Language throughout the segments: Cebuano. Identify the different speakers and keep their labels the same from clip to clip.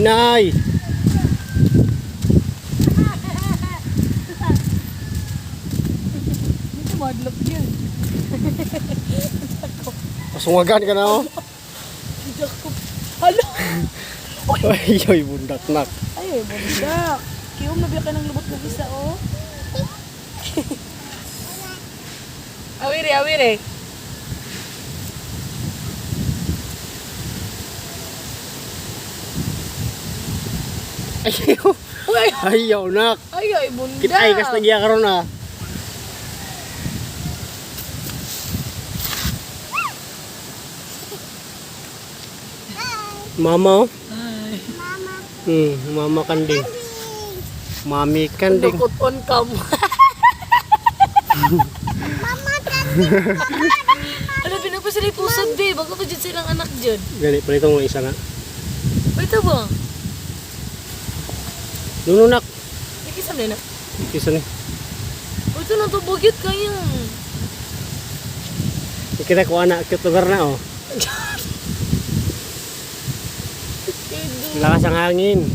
Speaker 1: Inay!
Speaker 2: Dito madlok yun.
Speaker 1: Pasungagan ka na oh.
Speaker 2: Jacob. Hala!
Speaker 1: Ay, ay, bundak nak.
Speaker 2: Ay, ay, bundak. Kiyom na biya ka ng lubot ng isa, oh. Awiri, awiri.
Speaker 1: Ayaw.
Speaker 2: Uy,
Speaker 1: Ayaw nak.
Speaker 2: ay, ay, bundak.
Speaker 1: Kitay kas nagya karon ah. Mama oh.
Speaker 2: Ay.
Speaker 1: Mama kanding. Mami kanding.
Speaker 2: Lukot on cam.
Speaker 3: Mama, kanding.
Speaker 2: Ano, pinagpa sila yung pusod, babe. Bako pa dyan silang anak dyan.
Speaker 1: Gani pa itong isa na.
Speaker 2: Wait, ba?
Speaker 1: Nuno nak.
Speaker 2: Nakisam na na.
Speaker 1: Isa ni.
Speaker 2: Uy, ito na to, bugyot kayo.
Speaker 1: Kita ko ana cute lugar na oh. Lakas ang hangin.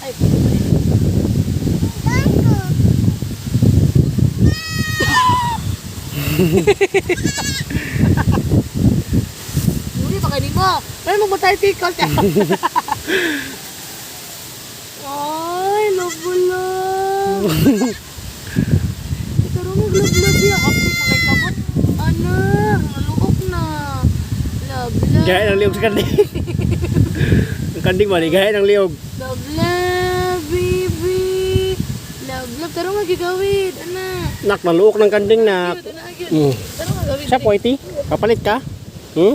Speaker 2: Ay, puti.
Speaker 3: Bago.
Speaker 2: Uli, baka di mo. Ay, mamatay tikol siya. Ay, love. Ito rin mag-love-love niya. Okay, makikabot. Ano, naluok na. Love, love.
Speaker 1: Gaya ng liog sa kanding. Ang kanding ba? Gaya ng liog.
Speaker 2: Love, love, baby. Love, love. Taro nga gigawid. Ana.
Speaker 1: Nak, naluok ng kanding nak.
Speaker 2: Cute, ana, cute.
Speaker 1: Mm.
Speaker 2: Taro nga gawid.
Speaker 1: Siya, Poiti. Kapalit ka? Hmm?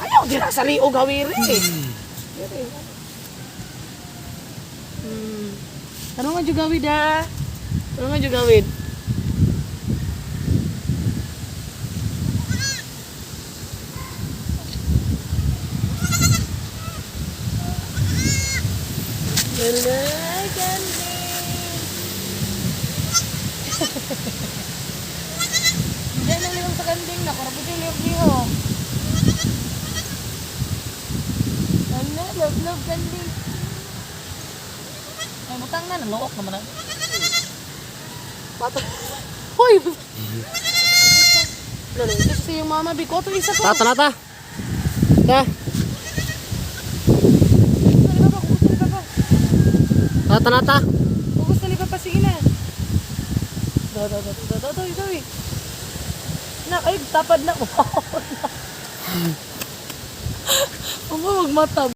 Speaker 2: Ayaw, di na sa liog gawiri. Taro nga gigawid ha. Taro nga gigawid. Hello, kanding. Diyan ang liog sa kanding na. Kurapot yung liog niyo. Ano? Love, love, kanding. Ay, butang na. Naluok naman na. Bata. Hoy! Lalo, ito sa iyong mama. Biko, ito isa ko.
Speaker 1: Tata na ta. Ta.
Speaker 2: Gusto ni Papa, gusto ni Papa.
Speaker 1: Tata na ta.
Speaker 2: Gusto ni Papa, sige na. Do, do, do, do, do, do, do, do. Na, ay, tapad na. Wow. Uma, magmata.